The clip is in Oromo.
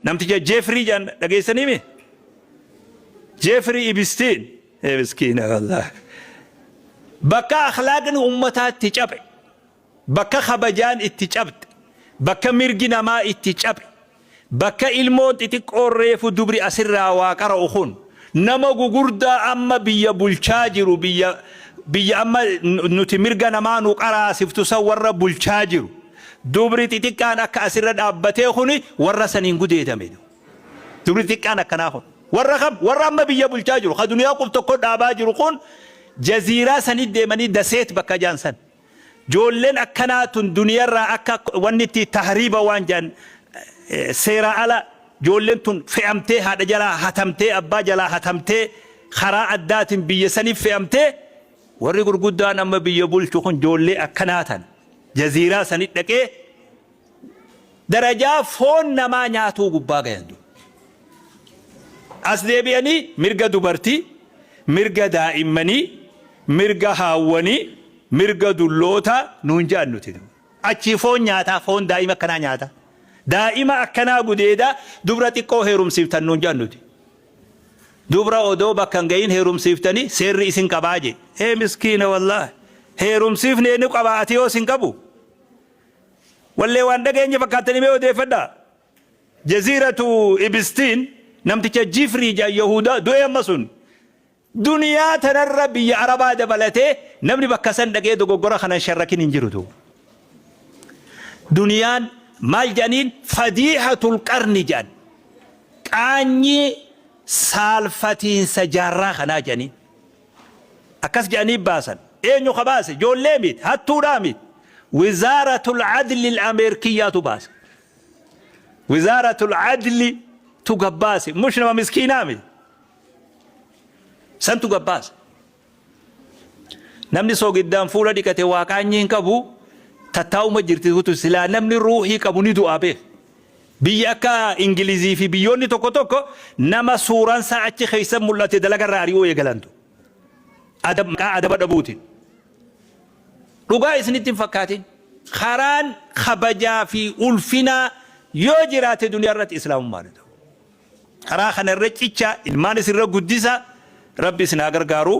Namticha Jeefrii jedhan dhageessanii mi? Jeefrii Ibistiin. Ee miskiina wallaahi. Bakka akhlaaqni ummataa itti cabe, bakka kabajaan itti cabxe, bakka mirgi namaa itti cabe, bakka ilmoon xixiqqoon reefu dubri asirraa waa qara'u kun nama gugurdaa amma biyya bulchaa jiru biyya biyya amma nuti mirga namaa nu qaraasiftu san warra bulchaa jiru dubri xixiqqaan akka asirra dhaabbatee kuni warra saniin gudeedame. Dubri xiqqaan akkanaa kun warra kam warra amma biyya bulchaa jiru ka duniyaa qub tokko dhaabaa jiru kun jaziiraa sanit deemanii daseet bakka jaan san joolleen akkanaa tun duniyarraa akka wanni itti tahriiba waan jaan seeraa ala joolleen tun fe'amtee haadha jalaa hatamtee abbaa jalaa hatamtee karaa addaatiin biyya saniif fe'amtee warri gurguddaan amma biyya bulchu kun joollee akkanaa tan jaziiraa sanit dhaqee Darajaa foon namaa nyaatuu gubbaa gayan duuba. As deebi'anii mirga dubartii, mirga daa'immanii, mirga haawwanii, mirga dullootaa nuun je'an nuti. Achii foon nyaataa, foon daa'ima akkanaa nyaataa. Daa'ima akkanaa gudeedaa dubra xiqqoo heerumsiiftan nuun je'an nuti. Dubra odoo bakka hin gahin heerumsiiftanii seerri isin qabaa jee. Ee miskiina wallaahi. Heerumsiifnee nu qabaa ati yoo isin qabu. Wallee waan dhageenye fakkaattanii mee odeeffadhaa. Jaziiratu Ibistiin namticha Jifrii jedhan Yahudaa du'ee amma sun. Duniyaa tanarra biyya Arabaa dabalatee namni bakka san dhaqee dogoggora kanan sharrakin hin jirutu. Duniyaan maal jedhaniin fadiihatul qarni jedhan. Qaanyii saalfatiinsa jaarraa kanaa jedhaniin. Akkas jedhanii baasan. Eenyu ka baase? Ijoollee miti, hattuudhaa miti. Wizaaratul Adli Ameerkiyyaatu baase. Wizaaratul Adli tu gabbaase. Mush nama miskiinaa miti. Santu gabbaase. Namni soogiddaan fuula dhiqate waa qaanyii hin qabu tattaa'uma jirti kutu silaa namni ruuhii qabu ni du'aa beek. Biyyi akka Ingilizii fi biyyoonni tokko tokko nama suuransaa achi keessa mul'ate dalagarraa ari'uu eegalantu. Adab, maqaa adaba dhabuutiin. Dhugaa isinitti hin fakkaatin. Karaan kabajaa fi ulfinaa yoo jiraate duniyaa irratti islaamummaadha. Karaa kana irra cichaa ilmaan isin irra guddisa Rabbi isin haa gargaaru.